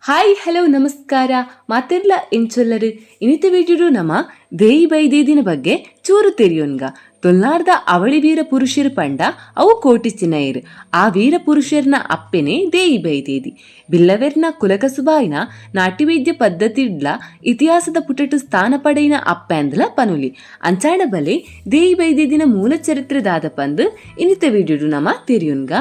Hi hello ನಮಸ್ಕಾರ ಮಾತೆರ್ಲ ಎಂಚೊಲ್ಲರು. ಇನಿತ ವಿಡಿಯೋಡು ನಮ ದೇಯಿ ಬೈದೇದಿನ ಬಗ್ಗೆ ಚೂರು ತೆರಿಯೊನ್ಗ. ತೊಲ್ನಾಡ್ದ ಅವಳಿ ವೀರ ಪುರುಷರು ಪಂಡ ಅವು ಕೋಟಿ ಚಿನ್ನಯರು. ಆ ವೀರ ಪುರುಷರ್ನ ಅಪ್ಪೆನೆ ದೇಯಿ ಬೈದೇದಿ. ಬಿಲ್ಲವೆರ್ನ ಕುಲಕಸುಬಾಯಿನ ನಾಟಿವೈದ್ಯ ಪದ್ಧತಿಡ್ಲ ಇತಿಹಾಸದ ಪುಟಟು ಸ್ಥಾನ ಪಡೆಯಿನ ಅಪ್ಪೆಂದ್ಲ ಪನುಲಿ. ಅಂಚಾಣ ಬಲೆ ದೇಯಿ ಬೈದೇದಿನ ಮೂಲ ಚರಿತ್ರೆ ದಾದ ಪಂದ್ ಇನಿತ ವಿಡಿಯೋಡು ನಮ ತೆರಿಯೊನ್ಗ.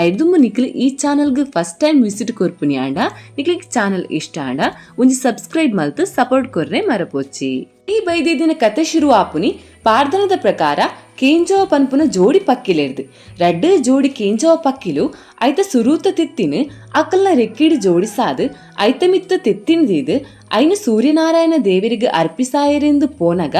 ಐರ್ದುಂಬು ನಿಕ್ಲು ಈ ಚಾನಲ್ಗ್ first time visit ಕೊರ್ಪುನಿ ಆಂಡ, ನಿಕ್ಲಿಗ್ ಚಾನಲ್ ಇಷ್ಟ ಆಂಡ ಒಂಜಿ ಸಬ್ಸ್ಕ್ರೈಬ್ ಮಲ್ತ್ ಸಪೋರ್ಟ್ ಕೊರ್ರೆ ಮರಪೋಚಿ. ಈ ಬೈದೇದಿನ ಕತೆ ಶುರು ಆಪುನಿ ಪಾರ್ದನದ ಪ್ರಕಾರ ಕೇಂಜವ ಪನ್ಪುನ ಜೋಡಿ ಪಕ್ಕಿಲೆರ್ದು. ರಡ್ಡ್ ಜೋಡಿ ಕೇಂಜವ ಪಕ್ಕಿಲು ಐತ ಸುರೂತ ತೆತ್ತಿನ ಅಕಲ್ನ ರೆಕ್ಕಿಡ್ ಜೋಡಿಸಾದ್ ಐತ ಮಿತ್ತ ತೆತ್ತಿನ ದೀದ್ ಐನ ಸೂರ್ಯನಾರಾಯಣ ದೇವರಿಗೆ ಅರ್ಪಿಸಾಯರೆಂದು ಪೋನಗ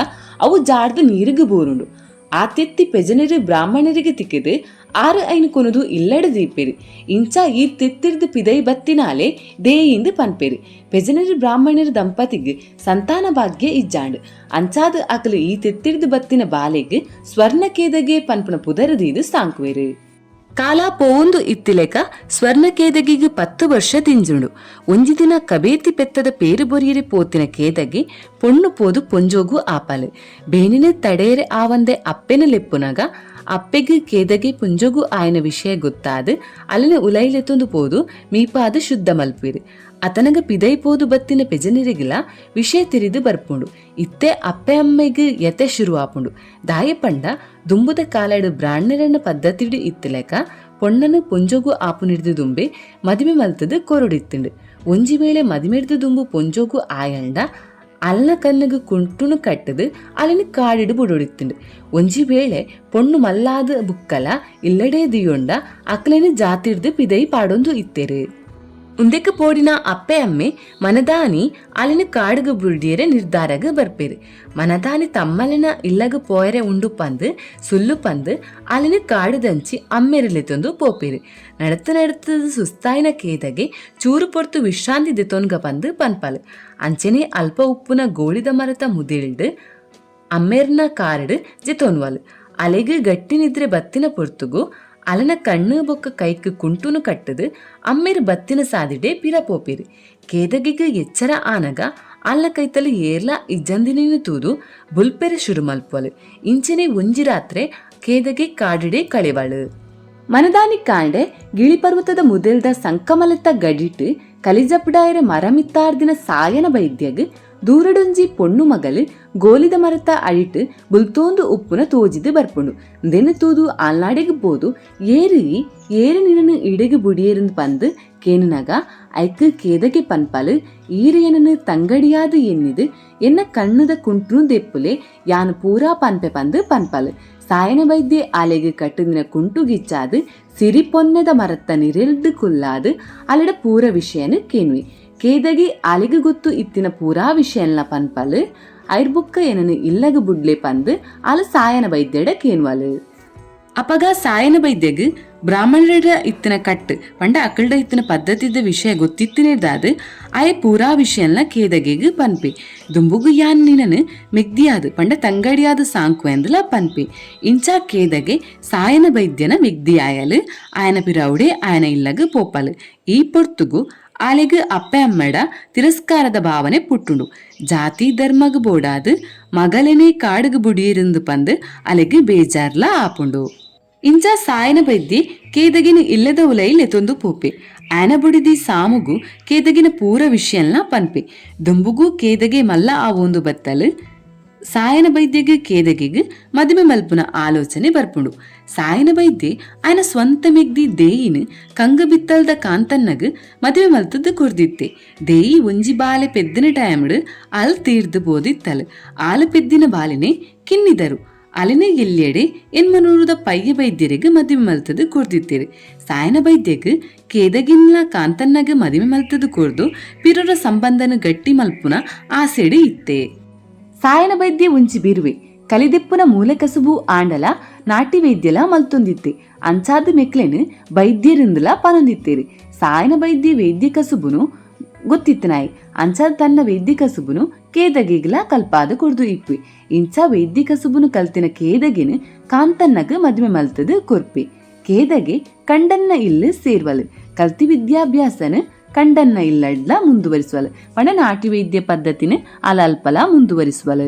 ಅವು ಜಾಡ್ದು ನೀರಿಗೆ ಬೋರುಂಡು. ಆ ತೆತ್ತಿ ಪೆಜನರು ಬ್ರಾಹ್ಮಣರಿಗೆ ತಿಕ್ಕಿದು ಆರು ಐನು ಕೊನದು ಇಲ್ಲಡ ದೀಪೆರು. ಇಂಚ ಈ ತೆತ್ತಿರ್ದು ಪಿದೈ ಬತ್ತಿನಾಲೆ ದೇಯಿಂದು ಪನ್ಪೆರು. ಪೆಜನರು ಬ್ರಾಹ್ಮಣರು ದಂಪತಿಗ್ ಸಂತಾನ ಭಾಗ್ಯ ಇಜ್ಜಾಂಡ್. ಅಂಚಾದ ಅಕಲು ಈ ತೆತ್ತಿರ್ದು ಬತ್ತಿನ ಬಾಲೆಗ್ ಸ್ವರ್ಣ ಕೇದಗೆ ಪನ್ಪುನ ಪುದರದೀದು ಸಾಂಕುವೆರು. ಕಾಲ ಪೋವೊಂದು ಇತ್ತಿಲೆಕ ಸ್ವರ್ಣ ಕೇದಗಿಗ್ 10 ವರ್ಷ ದಿಂಜುಂಡು. ಒಂಜಿ ದಿನ ಕಬೇತಿ ಪೆತ್ತದ ಪೇರು ಬೊರಿಯರೆ ಪೋತಿನ ಕೇದಗಿ ಪೊಣ್ಣು ಪೋದು ಪೊಂಜೋಗು ಆಪಾಲು. ಬೇನಿನ ತಡೆಯರೆ ಆವಂದೆ ಅಪ್ಪೆನ ಲೆಪ್ಪುನಗ ಅಪ್ಪೆಗ್ ಕೇದಗೆ ಪುಂಜೋಗು ಆಯನ ವಿಷಯ ಗೊತ್ತಾದ್ ಅಲ್ಲಿನ ಉಲೈಲೆತ್ತೊಂದು ಪೋದು ಮೀಪಾದ ಶುದ್ಧ ಮಲ್ಪಿರು. ಅತನಗ ಪಿದೈ ಪೋದು ಬತ್ತಿನ ಪೆಜನಿರಿಗಿಲ ವಿಷಯ ತಿರಿದು ಬರ್ಪುಂಡು. ಇತ್ತೆ ಅಪ್ಪೆ ಅಮ್ಮೆಗ್ ಯತೆ ಶುರು ಆಪುಂಡು. ದಾಯ ಪಂಡ ದುಂಬುದ ಕಾಲಡು ಬ್ರಾಹ್ಮಣರನ್ನ ಪದ್ಧತಿಡು ಇತ್ತಲೆಕ ಪೊಣ್ಣನು ಪೊಂಜೋಗು ಆಪುನಿಡ್ದು ದುಂಬೆ ಮದಿಮೆ ಮಲ್ತದು ಕೊರಡಿತ್ತುಂಡು. ಒಂಜಿ ವೇಳೆ ಮದಿಮೆಡ್ದು ದುಂಬು ಪೊಂಜೋಗು ಆಯಂಡ ಅಲ್ನ ಕಣ್ಣುಗು ಕುಂಟುನು ಕಟ್ಟದು ಅಲ್ಲಿನ ಕಾಡಿಡು ಬುಡೊಡಿತ್ತುಂಡು. ಒಂಜಿ ವೇಳೆ ಪೊಣ್ಣು ಮಲ್ಲಾದ ಬುಕ್ಕಲ ಇಲ್ಲಡೆ ದಿಯೊಂಡ ಅಕ್ಲೆನ ಜಾತಿಡ್ದು ಪಿದೈ ಪಾಡೊಂದು ಇತ್ತೆರು. ಉಂದೆಕ್ ಪೋಡಿನ ಅಪ್ಪೆ ಅಮ್ಮೆ ಮನದಾನಿ ಅಲಿನ ಕಾಡುಗು ಬುಡ್ಡಿಯರೆ ನಿರ್ಧಾರಗ ಬರ್ಪೇರು. ಮನದಾನಿ ತಮ್ಮಲಿನ ಇಲ್ಲಗ ಪೋಯರೆ ಉಂಡು ಪಂದು ಸುಲ್ಲು ಪಂದು ಅಲಿನ ಕಾಡುದಂಚಿ ಅಮ್ಮೆರಲೆತ್ತೊಂದು ಪೋಪೇರು. ನಡತ ನಡತದ ಸುಸ್ತಾಯಿನ ಕೇದಗೆ ಚೂರು ಪೊರ್ತು ವಿಶ್ರಾಂತಿ ದೆತೊನ್ಗ ಪಂದು ಪನ್ಪಲು. ಅಂಚನೆ ಅಲ್ಪ ಉಪ್ಪುನ ಗೋಳಿದ ಮರತ ಮುದಿಲ್ಡ್ ಅಮ್ಮೆರ್ನ ಕಾರಡ್ ಜೆತೊನ್ವಲ್. ಅಲೆಗ್ ಗಟ್ಟಿ ನಿದ್ರೆ ಬತ್ತಿನ ಪೊರ್ತುಗು ಅಲನ ಕಣ್ಣು ಬೊಕ್ಕ ಕೈಕ್ ಕುಂಟುನು ಕಟ್ಟದು ಅಮ್ಮೆರ್ ಬತ್ತಿನ ಸಾದಿಡೆ ಪಿರ ಪೋಪೆರು. ಕೇದಗಿಗ್ ಎಚ್ಚರ ಆನಗ ಅಲ್ಲ ಕೈತಲು ಏರ್ಲ ಇಜ್ಜಂದಿನೇನು ತೂದು ಬುಲ್ಪೆರೆ ಶುರು ಮಲ್ಪಲು. ಇಂಚನೆ ಒಂಜಿ ರಾತ್ರೆ ಕೇದಗೆ ಕಾಡಿಡೆ ಕಳೆವಳು. ಮನದಾನಿ ಕಾಂಡೆ ಗಿಳಿಪರ್ವತದ ಮುದೆಲ್ದ ಸಂಕಮಲತ್ತ ಗಡಿಟ್ ಕಲಿಜಪುಡಾಯರ ಮರಮಿತ್ತಾರ್ದಿನ ಸಾಯನ ವೈದ್ಯಗ್ ದೂರಡೊಂಜಿ ಪೊಣ್ಣು ಮಗಲು ಗೋಲಿದ ಮರತ ಅಳಿಟ್ ಬುಲ್ತೋಂದು ಉಪ್ಪುನ ತೋಜಿದು ಬರ್ಪುಂಡು. ದೆನ ತೂದು ಆಲ್ನಾಡೆಗ್ ಪೋದು ಏರಿ ಏರು ನಿನನು ಇಡೆಗ್ ಬುಡಿಯೇರಂದು ಪಂದು ಕೇನುನಗ ಐಕ್ ಕೇದಗೆ ಪನ್ಪಲು, ಈರೆಯನನು ತಂಗಡಿಯಾದ ಎನ್ನಿದು ಎನ್ನ ಕಣ್ಣುದ ಕುಂಟುನು ದೆಪ್ಪುಲೆ, ಯಾನು ಪೂರಾ ಪನ್ಪೆ ಪಂದು ಪನ್ಪಲು. ಸಾಯನ ವೈದ್ಯೆ ಆಲೆಗ್ ಕಟ್ಟುದಿನ ಕುಂಟು ಗಿಚ್ಚಾದು ಸಿರಿ ಪೊನ್ನೆದ ಮರತ್ತ ನಿರೆಲ್ದು ಕುಲ್ಲಾದು ಅಲೆಡ ಪೂರ ವಿಷಯನು ಕೇನ್ವಿ. ಕೇದಗಿ ಆಲೆಗ್ ಗೊತ್ತು ಇತ್ತಿನ ಪೂರಾ ವಿಷಯನ್ಲ ಪನ್ಪಲು. ಐರ್ಬುಕ್ಕ ಏನನು ಇಲ್ಲಗ ಬುಡ್ಲೆ ಪಂದು ಆಲ ಸಾಯನ ವೈದ್ಯಡ ಕೇನ್ವಲು. ಅಪಗ ಸಾಯನ ವೈದ್ಯಗ್ ಬ್ರಾಹ್ಮಣರ ಇತ್ತಿನ ಕಟ್ಟು ಪಂಡ ಅಕಲ್ಡ ಇತ್ತಿನ ಪದ್ಧತಿದ ವಿಷಯ ಗೊತ್ತಿತ್ತಿನೇದಾದ ಆಯ ಪೂರಾ ವಿಷಯನ್ಲ ಕೇದಗೆಗ್ ಪನ್ಪೆ. ದುಂಬುಗು ಯಾನ್ ನಿನನು ಮೆಗ್ದಿಯಾದ ಪಂಡ ತಂಗಡಿಯಾದ ಸಾಂಕುವೆಂದಲ ಪನ್ಪೆ. ಇಂಚ ಕೇದಗೆ ಸಾಯನ ವೈದ್ಯನ ಮೆಗ್ದಿಯಾಯಲು. ಆಯನ ಪಿರೌಡೆ ಆಯನ ಇಲ್ಲಗ್ ಪೋಪಲು. ಈ ಪೊರ್ತುಗು ಆಲೆಗ್ ಅಪ್ಪೆ ಅಮ್ಮಡ ತಿರಸ್ಕಾರದ ಭಾವನೆ ಪುಟ್ಟುಂಡು. ಜಾತಿ ಧರ್ಮಗ್ ಬೋಡಾದ್ ಮಗಲೆನೆ ಕಾಡುಗ್ ಬುಡಿಯರಿಂದು ಪಂದು ಅಲೆಗ್ ಬೇಜಾರ್ಲ ಆಪುಂಡು. ಇಂಚ ಸಾಯನ ಬೈದ್ಯೆ ಕೇದಗಿನ ಇಲ್ಲದ ಉಲೈ ಲೆತೊಂದು ಪೋಪೆ. ಆನ ಬುಡಿದಿ ಸಾಮುಗು ಕೇದಗಿನ ಪೂರ ವಿಷಯನ್ಲ ಪನ್ಪೆ. ದುಂಬುಗು ಕೇದಗೆ ಮಲ್ಲ ಆವೊಂದು ಬತ್ತಲು ಸಾಯನ ವೈದ್ಯಗ್ ಕೇದಗೆಗ್ ಮದಿಮೆ ಮಲ್ಪುನ ಆಲೋಚನೆ ಬರ್ಪುಂಡು. ಸಾಯನ ವೈದ್ಯೆ ಆಯನ ಸ್ವಂತ ಮೆಗ್ದಿ ದೇಯಿನ್ ಕಂಗಬಿತ್ತಲ್ದ ಕಾಂತನ್ನಗ್ ಮದಿಮೆ ಮಲ್ತದ್ದು ಕೊರ್ದಿತ್ತೆ. ದೇಯಿ ಒಂಜಿ ಬಾಲೆ ಪೆದ್ದಿನ ಟೈಮ್ಡ್ ಅಲ್ ತೀರ್ದು ಬೋದಿತ್ತಲ್. ಆಲು ಪೆದ್ದಿನ ಬಾಲಿನೆ ಕಿನ್ನಿದರು. ಅಲಿನ ಎಲ್ಯಡೆ ಎನ್ಮನೂರುದ ಪಯ್ಯ ವೈದ್ಯರಿಗೆ ಮದಿಮೆ ಮಲ್ತದ್ದು ಕೊರ್ದಿತ್ತೇರು. ಸಾಯನ ವೈದ್ಯಗ್ ಕೇದಗಿನ್ಲ ಕಾಂತನ್ನಗ್ ಮದಿಮೆ ಮಲ್ತದ್ದು ಕೊರ್ದು ಪಿರೊರ ಸಂಬಂಧನ ಗಟ್ಟಿ ಮಲ್ಪುನ ಆಸೆಡೆ ಇತ್ತೆ. ಸಾಯನ ವೈದ್ಯ ಒಂಜಿ ಬಿರುವೆ ಕಲಿದೆಪ್ಪುನ ಮೂಲ ಕಸುಬು ಆಂಡಲ ನಾಟಿ ವೈದ್ಯಲ ಮಲ್ತೊಂದಿತ್ತೆ. ಅಂಚಾದ ಮೆಕ್ಲೆನ್ ವೈದ್ಯರಿಂದಲ ಪನೊಂದಿತ್ತೇರು. ಸಾಯನ ವೈದ್ಯ ವೈದ್ಯ ಕಸುಬುನು ಗೊತ್ತಿತ್ತನಾಯಿ. ಅಂಚಾದ ತನ್ನ ವೈದ್ಯ ಕಸುಬುನು ಕೇದಗಿಗ್ಲ ಕಲ್ಪಾದ ಕೊರ್ದು ಇಪ್ಪಿ. ಇಂಚ ವೈದ್ಯ ಕಸುಬುನು ಕಲ್ತಿನ ಕೇದಗಿನ ಕಾಂತನ್ನಗ್ ಮದುವೆ ಮಲ್ತದು ಕೊರ್ಪಿ. ಕೇದಗೆ ಕಂಡನ್ನ ಇಲ್ಲು ಸೇರ್ವಲು. ಕಲ್ತಿ ವಿದ್ಯಾಭ್ಯಾಸನ ಕಂಡನ್ನ ಇಲ್ಲಡ್ಲ ಮುಂದುವರಿಸುವಲ್. ಪಂಡ ನಾಟಿ ವೈದ್ಯ ಪದ್ಧತಿನ ಅಲಲ್ಪಲ ಮುಂದುವರಿಸುವಲ್.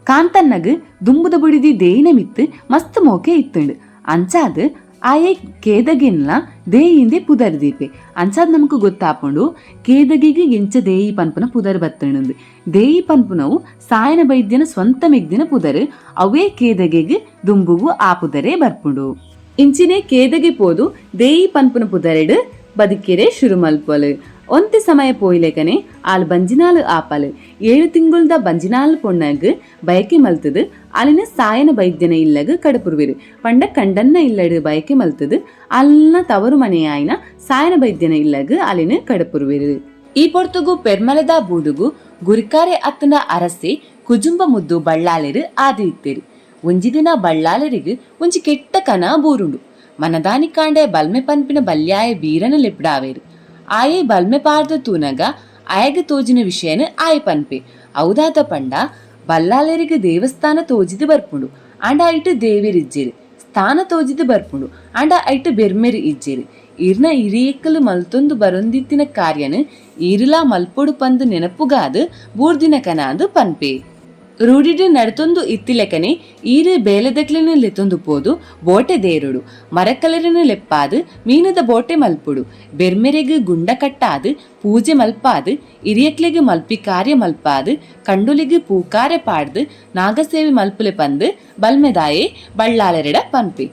ಕಾಂತಣ್ಣಗ್ ದುಂಬುದ ಬುಡಿದಿ ದೇಯಿನ ಮಿತ್ತ್ ಮಸ್ತ್ ಮೋಕೆ ಇತ್ತುಂಡು. ಅಂಚಾದ್ ಆಯೆ ಕೇದಗೆನ್ಲ ದೇಯಿಂದೆ ಪುದರ್ ದೀಪೆ. ಅಂಚಾದ್ ನಮಕ್ ಗೊತ್ತಾಪುಂಡು ಕೇದಗೆಗ್ ಎಂಚ ದೇಯಿ ಪನ್ಪುನ ಪುದರ್ ಬತ್ತುಂಡು. ದೇಯಿ ಪನ್ಪುನವು ಸಾಯನ ಬೈದ್ಯನ ಸ್ವಂತ ಮೆಗ್ದಿನ ಪುದರ್. ಅವೇ ಕೇದಗೆಗ್ ದುಂಬುಗು ಆ ಪುದರೇ ಬರ್ಪುಂಡು. ಇಂಚಿನೆ ಕೇದಗೆ ಪೋದು ದೇಯಿ ಪನ್ಪುನ ಪುದರೆಡ್ ಬದುಕೆರೆ ಶುರು ಮಲ್ಪೊಲು. ಒಂತೆ ಸಮಯ ಪೋಯಿಲೆಕನೆ ಆಲ್ ಬಂಜಿನಾಲ್ ಆಪಲ್. 7 ತಿಂಗೊಳ್ದ ಬಂಜಿನಾಲ್ ಪೊಣ್ಣಗ್ ಬಯಕೆ ಮಲ್ತುದು ಅಲಿನ ಸಾಯನ ಬೈದ್ಯನ ಇಲ್ಲಗ್ ಕಡಪುರುವೆರು. ಪಂಡ ಕಂಡನ್ನ ಇಲ್ಲಡ್ ಬಯಕೆ ಮಲ್ತುದು ಅಲ್ನ ತವರು ಮನೆಯಾಯಿನ ಸಾಯನ ಬೈದ್ಯನ ಇಲ್ಲಗ್ ಅಲಿನ ಕಡಪುರುವೆರು. ಈ ಪೊರ್ತುಗು ಪೆರ್ಮಲೆದ ಬೂಡುಗು ಗುರಿಕಾರೆ ಅತ್ತನ ಅರಸೆ ಕುಜುಂಬ ಮುದ್ದು ಬಳ್ಳಾಲೆರು ಆದಿ ಇತ್ತೆರು. ಒಂಜಿ ದಿನ ಬಳ್ಳಾಲೆರಿಗ್ ಒಂಜಿ ಕೆಟ್ಟ ಕನ ಬೂರುಂಡು. ಮನದಾನಿ ಕಾಂಡೆ ಬಲ್ಮೆ ಪನ್ಪಿನ ಬಲ್ಯಾಯ ಬೀರನ ಲೆಪ್ಡಾವೇರು. ಆಯೆ ಬಲ್ಮೆ ಪಾರ್ದ ತೂನಗ ಆಯಗ್ ತೋಜಿನ ವಿಷಯನ ಆಯೆ ಪನ್ಪೆ. ಔದಾತ ಪಂಡ ಬಲ್ಲಾಲೆರಿಗ್ ದೇವಸ್ಥಾನ ತೋಜಿದ್ ಬರ್ಪುಂಡು, ಆಂಡ ಐಟ್ ದೇವೆರ್ ಇಜ್ಜೆರ್. ಸ್ಥಾನ ತೋಜಿದ್ ಬರ್ಪುಂಡು, ಆಂಡ ಐಟ್ ಬೆರ್ಮೆರ್ ಇಜ್ಜೆರ್. ಈರ್ನ ಹಿರಿಯಕ್ಕಲು ಮಲ್ತೊಂದು ಬರೊಂದಿತ್ತಿನ ಕಾರ್ಯನ್ ಈರುಲಾ ಮಲ್ಪೊಡು ಪಂದ್ ನೆನಪುಗಾದ್ ಬೂರ್ದಿನ ಕನಾಂದ್ ಪನ್ಪೆ. ರೂಢಿಡ್ ನಡತೊಂದು ಇತ್ತಿಲೆಕನೆ ಈರ್ ಬೇಲೆದಕ್ಲೆನ್ ಲೆತೊಂದು ಪೋದು ಬೋಟೆ ದೇರುಡು, ಮರಕಲರಿನ್ ಲೆಪ್ಪಾದ್ ಮೀನದ ಬೋಟೆ ಮಲ್ಪೊಡು, ಬೆರ್ಮೆರೆಗ್ ಗುಂಡ ಕಟ್ಟಾದ್ ಪೂಜೆ ಮಲ್ಪಾದ್, ಇರಿಯಕ್ಲೆಗ್ ಮಲ್ಪಿ ಕಾರ್ಯ ಮಲ್ಪಾದ್, ಕಂಡೊಲಿಗ್ ಪೂಕಾರೆ ಪಾಡ್ದ್ ನಾಗಸೇವೆ ಮಲ್ಪುಲೆ ಪಂದ್ ಬಲ್ಮೆದಾಯೆ ಬಳ್ಳಾಲೆರೆಡ ಪನ್ಪೆ.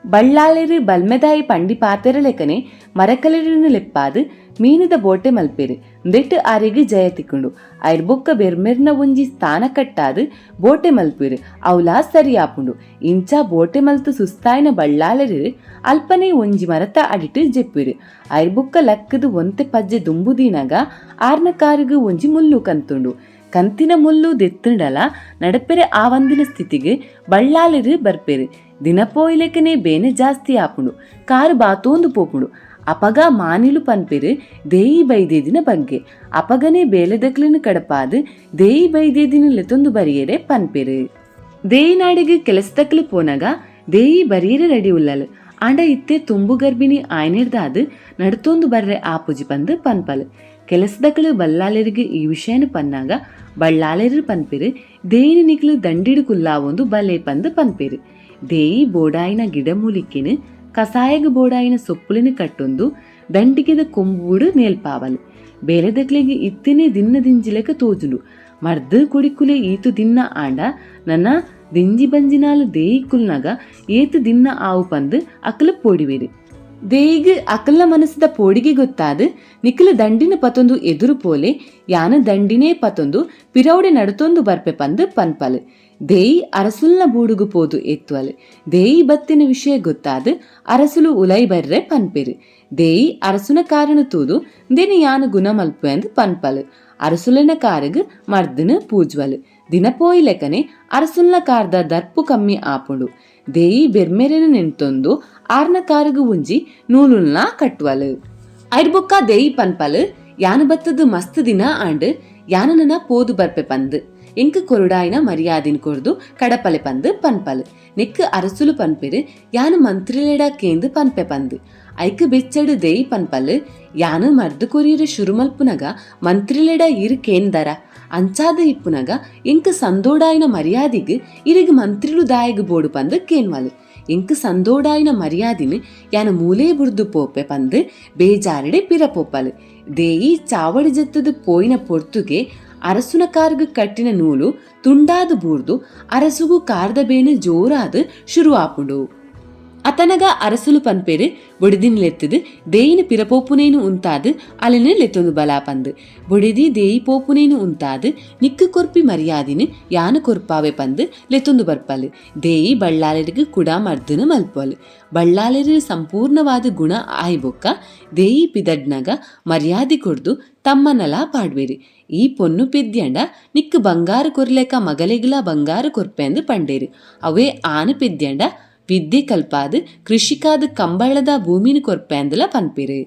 ಬಳ್ಳಾಲೆರ್ ಬಲ್ಮೆದಾಯಿ ಪಂಡಿ ಪಾತೆರಲೆಕನೆ ಮರಕಲರಿನ್ ಲೆಪ್ಪಾದ್ ಮೀನದ ಬೋಟೆ ಮಲ್ಪೆರ್. ಉಂದೆಟ್ ಆರೆಗ್ ಜಯ ತಿಕ್ಕುಂಡು. ಐರ್ ಬೊಕ್ಕ ಬೆರ್ಮೆರ್ನ ಒಂಜಿ ಸ್ಥಾನ ಕಟ್ಟಾದ್ ಬೋಟೆ ಮಲ್ಪೆರ್, ಅವ್ಲಾ ಸರಿ ಆಪುಂಡು. ಇಂಚ ಬೋಟೆ ಮಲ್ತ್ ಸುಸ್ತಾಯಿನ ಬಳ್ಳಾಲೆರ್ ಅಲ್ಪನೆ ಒಂಜಿ ಮರತ ಅಡಿಟ್ ಜೆಪ್ಪೆರ್. ಐರ್ ಬೊಕ್ಕ ಲಕ್ಕದ್ ಒಂತೆ ಪಜ್ಜೆ ದುಂಬು ದೀನಗ ಆರ್ನ ಕಾರುಗು ಒಂಜಿ ಮುಲ್ಲು ಕಂತುಂಡು. ಕಂತಿನ ಮುಲ್ಲು ದೆತ್ತುಂಡಲ ನಡಪೆರೆ ಆವಂದಿನ ಸ್ಥಿತಿಗ್ ಬಳ್ಳಾಲೆರ್ ಬರ್ಪೆರ್. ದಿನ ಪೋಯಿಲೆಕನೆ ಬೇನೆ ಜಾಸ್ತಿ ಆಪುಂಡು, ಕಾರು ಬಾತೋಂದು ಪೋಪುಂಡು. ಅಪಗ ಮಾನಿಲು ಪನ್ಪೆರ್ ದೇಯಿ ಬೈದೇದಿನ ಬಗ್ಗೆ. ಅಪಗನೆ ಬೇಲೆದಕ್ಲೆನ್ ಕಡಪಾದ್ ದೇಯಿ ಬೈದೇದಿನ ಲೆತೊಂದು ಬರಿಯರೆ ಪನ್ಪೆರ್. ದೇಯಿನಾಡಿಗ್ ಕೆಲಸದಕ್ಲು ಪೋನಗ ದೇಯಿ ಬರಿಯರೆ ರೆಡಿ ಉಲ್ಲಲ್, ಆಂಡ ಇತ್ತೆ ತುಂಬು ಗರ್ಭಿಣಿ ಆಯ್ನೆರ್ದಾದ್ ನಡತೊಂದು ಬರ್ರೆ ಆಪುಜಿ ಪಂದ್ ಪನ್ಪಲ್. ಕೆಲಸದಕ್ಲು ಬಲ್ಲಾಲೆರ್ಗ್ ಈ ವಿಷಯನ ಪನ್ನಾಗ ಬಳ್ಳಾಲೆರ್ ಪನ್ಪೆರ್ ದೇಯಿನ ನಿಕ್ಲು ದಂಡಿಡು ಕುಲ್ಲಾವೊಂದು ಬಲೆ ಪಂದ್ ಪನ್ಪೆರ್. ದೇಯಿ ಬೋಡಾಯಿನ ಗಿಡಮೂಲಿಕೆನ್ ಕಸಾಯಗ್ ಬೋಡಾಯಿನ ಸೊಪ್ಪುಲೆನ್ ಕಟ್ಟೊಂದು ದಂಡಿಗೆದ ಕೊಂಬುಡು ನೇಲ್ಪಾವಲ್. ಬೇಲೆದಕ್ಲೆಗ್ ಇತ್ತಿನೇ ದಿನ್ನ ದಿಂಜಿಲೆಕ ತೋಜುಂಡು. ಮರ್ದ್ ಕೊಡಿಕುಲೆ ಈತು ದಿನ್ನ ಆಂಡ ನನ ದಿಂಜಿ ಬಂಜಿನಾಲ್ ದೇಯಿ ಕುಲ್ನಗ ಏತು ದಿನ್ನ ಆವು ಪಂದ್ ಅಕ್ಲು ಪೋಡಿವೆರು. ದೇಯಿಗ್ ಅಕಲ್ನ ಮನಸ್ಸುದ ಪೋಡಿಗೆ ಗೊತ್ತಾದ್ ನಿಕ್ಲು ದಂಡಿನ ಪತೊಂದು ಎದುರು ಪೋಲೆ, ಯಾನ್ ದಂಡಿನೇ ಪತೊಂದು ಪಿರೌಡೆ ನಡತೊಂದು ಬರ್ಪೆ ಪಂದ್ ಪನ್ಪಲ್. ದೇಯಿ ಅರಸುಲ್ನ ಬೂಡುಗು ಪೋದು ಎತ್ತುವಲ್. ದೇಯಿ ಬತ್ತಿನ ವಿಷಯ ಗೊತ್ತಾದ್ ಅರಸುಲು ಉಲೈ ಬರ್ರೆ ಪನ್ಪೆರು. ದೇಯಿ ಅರಸುನ ಕಾರಣ ತೂದು ದಿನ ಯಾನ್ ಗುಣ ಮಲ್ಪುವೆ ಅಂದ್ ಪನ್ಪಲ್. ಅರಸುಲೆನ ಕಾರುಗ್ ಮರ್ದನ್ ಪೂಜ್ವಲ್. ದಿನ ಪೋಯಿಲೆಕನೆ ಅರಸುಲ್ನ ಕಾರ್ದ ದರ್ಪು ಕಮ್ಮಿ ಆಪುಂಡು. ದೇಯಿ ಬೆರ್ಮೆರೆನ್ ನೆಂತೊಂದು ಆರ್ನ ಕಾರುಗು ಒಂಜಿ ನೂಲುಲ್ನ ಕಟ್ವಲ್. ಐರ್ ಬೊಕ್ಕ ದೇಯಿ ಪನ್ಪಲ್, ಯಾನ್ ಬತ್ತದ್ ಮಸ್ತ್ ದಿನ ಆಂಡ್, ಯಾನನ ಪೋದು ಬರ್ಪೆ ಪಂದ್, ಎಂಕ್ ಕೊರುಡಾಯಿನ ಮರ್ಯಾದಿನ್ ಕೊರ್ದು ಕಡಪಲೆ ಪಂದ್ ಪನ್ಪಲ್. ನೆಕ್ ಅರಸುಲು ಪನ್ಪೆರು ಯಾನ್ ಮಂತ್ರಿಲೆಡ ಕೇಂದ್ ಪನ್ಪೆ ಪಂದ್. ಐಕ್ ಬೆಚ್ಚಡು ದೇಯಿ ಪನ್ಪಲ್, ಯಾನ್ ಮರ್ದ್ ಕೊರಿಯರೆ ಶುರು ಮಲ್ಪುನಗ ಮಂತ್ರಿಲೆಡ ಇರ್ ಕೇಂದರ, ಅಂಚಾದ ಇಪ್ಪುನಗ ಎಂಕ್ ಸಂದೋಡಾಯಿನ ಮರ್ಯಾದಿಗ್ ಇರಿಗ್ ಮಂತ್ರಿಲು ದಾಯಗ್ ಬೋಡು ಪಂದ್ ಕೇನ್ವಲ್. ಎಂಕ್ ಸಂದೋಡಾಯಿನ ಮರ್ಯಾದಿನ್ ಯಾನ್ ಮೂಲೆ ಬುರ್ದು ಪೋಪೆ ಪಂದ್ ಬೇಜಾರಡೆ ಪಿರ ಪೋಪಲ್. ದೇಯಿ ಚಾವಡಿ ಜತ್ತದ ಪೋಯಿನ ಪೊರ್ತುಗೆ ಅರಸುನ ಕಾರ್ಗ್ ಕಟ್ಟಿನ ನೂಲು ತುಂಡಾದ್ ಬೂರ್ದು ಅರಸುಗು ಕಾರ್ದ ಬೇನೆ ಜೋರಾದ್ ಶುರು ಆಪುಂಡು. ಅತನಗ ಅರಸುಲು ಪನ್ಪೆರು ಬೊಡಿದಿನ್ ಲೆತ್ತದು ದೇಯಿನ ಪಿರಪೋಪುನೇನು ಉಂತಾದ್ ಅಲೆನ ಲೆತ್ತೊಂದು ಬಲ ಪಂದ್. ಬೊಡಿದಿ ದೇಯಿ ಪೋಪುನೇನು ಉಂತಾದ್ ನಿಕ್ಕು ಕೊರ್ಪಿ ಮರ್ಯಾದಿನ್ ಯಾನು ಕೊರ್ಪಾವೆ ಪಂದ್ ಲೆತ್ತೊಂದು ಬರ್ಪಲ್. ದೇಯಿ ಬಳ್ಳಾಲೆರ್ಗ್ ಕುಡ ಮರ್ದನ ಮಲ್ಪಲ್. ಬಳ್ಳಾಲೆರ್ ಸಂಪೂರ್ಣವಾದ ಗುಣ ಆಯ್ಬೊಕ್ಕ ದೇಯಿ ಪಿದಡ್ನಗ ಮರ್ಯಾದಿ ಕೊರ್ದು ತಮ್ಮನಲ ಪಾಡ್ವೆರು. ಈ ಪೊನ್ನು ಪೆದ್ಯಂಡ ನಿಕ್ಕು ಬಂಗಾರು ಕೊರ್ಲೆಕ ಮಗಲೆಗ್ಲ ಬಂಗಾರು ಕೊರ್ಪೆಂದು ಪಂಡೇರು. ಅವೇ ಆನು ಪೆದ್ಯಂಡ ವಿದ್ಯೆ ಕಲ್ಪಾದ್ ಕೃಷಿಕಾದ್ ಕಂಬಳದ ಭೂಮಿನ ಕೊರ್ಪೆಂದಲ ಪನ್ಪೆರು.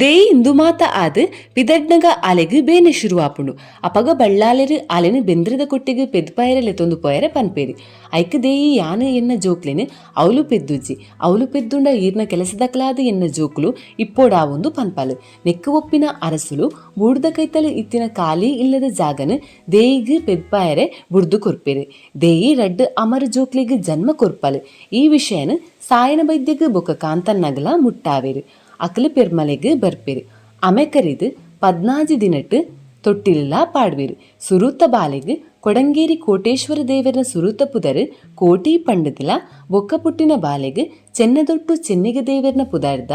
ದೇಯಿ ಇಂದುಮಾತ ಆದ್ ಪಿದಡ್ನಗ ಅಲೆಗ್ ಬೇನೆ ಶುರುವಾಪುಂಡು. ಅಪಗ ಬಳ್ಳಾಲೆರ್ ಅಲೆನ್ ಬೆಂದ್ರದ ಕೊಟ್ಟಿಗ್ ಪೆದ್ಪಾಯೆರೆ ಲೆತೊಂದು ಪೋಯೆರೆ ಪನ್ಪೆರ್. ಐಕ್ ದೇಯಿ ಯಾನ್ ಎನ್ನ ಜೋಕ್ಲೆನ್ ಅವ್ಲು ಪೆದ್ದುಜಿ, ಅವ್ಲು ಪೆದ್ದುಂಡ ಈರ್ನ ಕೆಲಸದಕಲಾದ್ ಎನ್ನ ಜೋಕುಲು ಇಪ್ಪೊಡಾವುಂದು ಪನ್ಪಲ್. ನೆಕ್ಕ್ ಒಪ್ಪಿನ ಅರಸುಲು ಬೂಡುದ ಕೈತಲ್ ಇತ್ತಿನ ಖಾಲಿ ಇಲ್ಲದ ಜಾಗನ್ ದೇಯಿಗ್ ಪೆದ್ಪಾಯೆರೆ ಬುಡ್ದು ಕೊರ್ಪೆರ್. ದೇಯಿ ರಡ್ಡ್ ಅಮರ್ ಜೋಕ್ಲೆಗ್ ಜನ್ಮ ಕೊರ್ಪಲ್. ಈ ವಿಷಯನ್ ಸಾಯನ ಬೈದ್ಯಗ್ ಬೊಕ್ಕ ಕಾಂತಣ್ಣಗ್ಲಾ ಮುಟ್ಟಾವೆರ್. ಅಕ್ಲ್ ಪೆರ್ಮಲೆಗ್ ಬರ್ಪೆರ್. ಅಮೆ ಕರಿದ್ 16 ದಿನಟ್ ತೊಟ್ಟಿಲ್ ಲಾ ಪಾಡುವೆರ್. ಸುರೂತ ಬಾಲೆಗ್ ಕೊಡಂಗೇರಿ ಕೋಟೇಶ್ವರ ದೇವೆರ್ನ ಸುರೂತ ಪುದರ್ ಕೋಟಿ ಪಂಡುದ್ಲ ಬೊಕ್ಕ ಪುಟ್ಟಿನ ಬಾಲೆಗ್ ಚೆನ್ನದೊಟ್ಟು ಚೆನ್ನಿಗ ದೇವೆರ್ನ ಪುದರ್ದ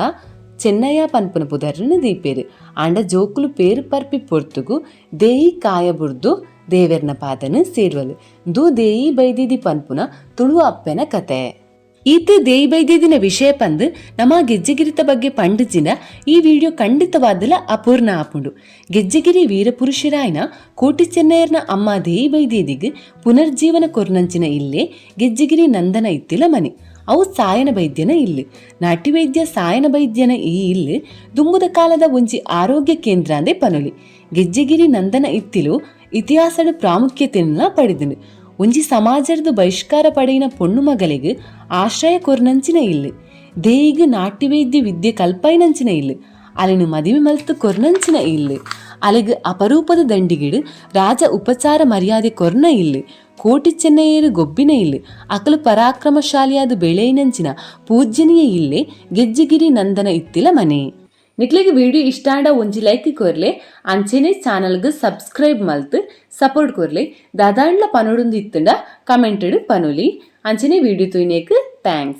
ಚೆನ್ನಯ್ಯ ಪನ್ಪುನ ಪುದರ್ನ್ ದೀಪೆರ್. ಆಂಡ ಜೋಕುಲು ಪೇರ್ ಪರ್ಪಿ ಪೊರ್ತುಗು ದೇಯಿ ಕಾಯ ಬುಡ್ದು ದೇವೆರ್ನ ಪಾದನ್ ಸೇರುವಲ್. ಉಂದು ದೇಯಿ ಬೈದೆದಿ ಪನ್ಪುನ ತುಳು ಅಪ್ಪೆನ ಕತೆ. ಈತ್ ದೇಯಿ ಬೈದೆದಿನ ವಿಷಯ ಪಂದ್ ನಮ ಗೆಜ್ಜೆಗಿರಿತ ಬಗ್ಗೆ ಪಂಡುಜಿಂಡ ಈ ವಿಡಿಯೋ ಖಂಡಿತವಾದಲ ಅಪೂರ್ಣ ಆಪುಂಡು. ಗೆಜ್ಜೆಗಿರಿ ವೀರಪುರುಷೆರಾಯಿನ ಕೋಟಿ ಚೆನ್ನಯರ್ನ ಅಮ್ಮ ದೇಯಿ ಬೈದೆದಿಗ್ ಪುನರ್ಜೀವನ ಕೊರ್ನಂಚಿನ ಇಲ್ಲೇ ಗೆಜ್ಜೆಗಿರಿ ನಂದನ ಇತ್ತಿಲ ಮನೆ. ಅವು ಸಾಯನ ವೈದ್ಯನ ಇಲ್ಲು. ನಾಟಿ ವೈದ್ಯ ಸಾಯನ ವೈದ್ಯನ ಈ ಇಲ್ಲು ದುಂಬುದ ಕಾಲದ ಒಂಜಿ ಆರೋಗ್ಯ ಕೇಂದ್ರ ಅಂದೇ ಪನೊಲಿ. ಗೆಜ್ಜೆಗಿರಿ ನಂದನ ಇತ್ತಿಲು ಇತಿಹಾಸದ ಪ್ರಾಮುಖ್ಯತೆನ್ಲ ಪಡೆದುಂಡು. ಒಂಜಿ ಸಮಾಜದ ಬಹಿಷ್ಕಾರ ಪಡೆಯಿನ ಪೊಣ್ಣು ಮಗಲೆಗ್ ಆಶ್ರಯ ಕೊರ್ನಂಚಿನ ಇಲ್ಲು. ದೇಯಿಗ್ ನಾಟಿ ವೈದ್ಯ ವಿದ್ಯೆ ಕಲ್ಪಾಯಿನಂಚಿನ ಇಲ್ಲು. ಅಲೆನ್ ಮದಿಮೆ ಮಲ್ತ್ ಕೊರ್ನಂಚಿನ ಇಲ್ಲು. ಅಲೆಗ್ ಅಪರೂಪದ ದಂಡಿಗಿಡ್ ರಾಜ ಉಪಚಾರ ಮರ್ಯಾದೆ ಕೊರ್ನ ಇಲ್ಲು. ಕೋಟಿ ಚೆನ್ನಯ್ಯರು ಗೊಬ್ಬಿನ ಇಲ್ಲು. ಅಕಲು ಪರಾಕ್ರಮಶಾಲಿಯಾದ ಬೆಳೆಯಿನಂಚಿನ ಪೂಜ್ಯನೀಯ ಇಲ್ಲೇ ಗೆಜ್ಜೆಗಿರಿ ನಂದನ ಇತ್ತಿಲ ಮನೆ. ನಿಕ್ಲೆಗ್ ವಿಡಿಯೋ ಇಷ್ಟ ಆಂಡ ಒಂಜಿ ಲೈಕ್ ಕೊರ್ಲೆ, ಅಂಚೆನೆ ಚಾನಲ್ಗ್ ಸಬ್ಸ್ಕ್ರೈಬ್ ಮಲ್ತ್ ಸಪೋರ್ಟ್ ಕೊರ್ಲೆ. ದಾದಾಂಡ್ಲ ಪನೊಡುಂದು ಇತ್ತುಂಡ ಕಮೆಂಟ್ ಪನೊಲಿ. ಅಂಚೆನೆ ವಿಡಿಯೋ ತೂಯಿನೇಕ್ thanks.